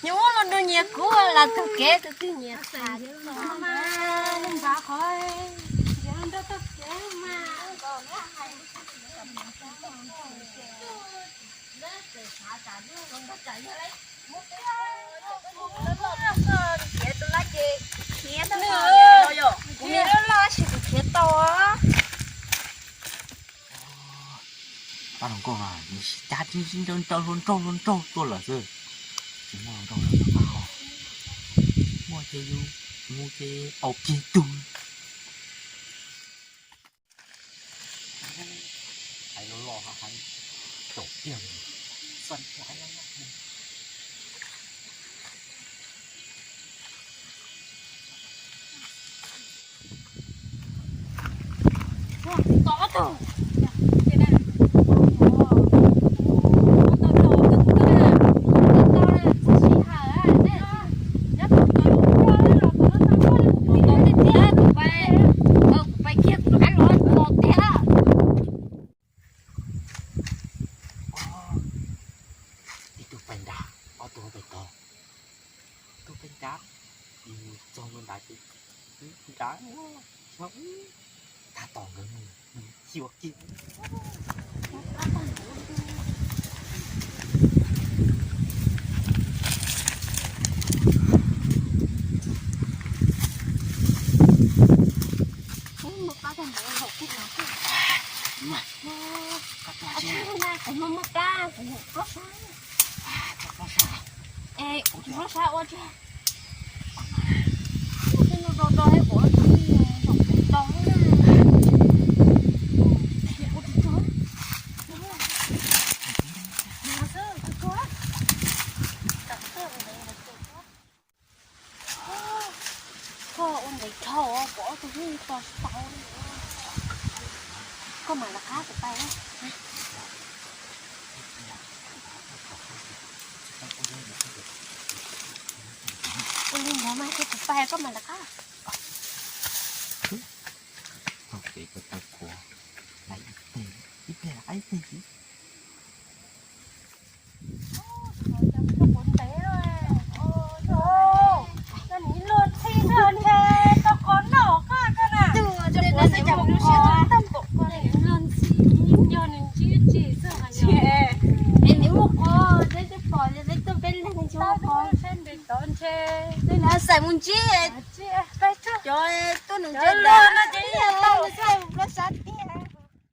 Nyias ua los nrog nyias kuv los tug kev tus twg nyias xav. Kuv me loj loj tab sis kuv khiav tau. Pab hluas nkauj no nws sib cab sib nrau nrau hluas nraug hluas nraug tuaj lawm xwb. Tsis muaj hluas nraug lawm no pab ho. Muaj ces yus mus ces au kiag tug. Hais los los hais caum kiag xon. Ib tug pem nrad, ob tug pem tod. Tug pem nrad, txog ntua nrad ces nrad, tab tom nkawd mus, mus xyuas kiag. Koj ua ntev dhau pom ob tug hlwb to tsis tau. Koj mam rov qab kuv pais. Ua li ntawd mas koj tsis pais koj mam rov qab. Tau kev koj tau kuv, ib pliag rov qab ib pliag. Xaim mus ntsib cov tuaj nws ntsib.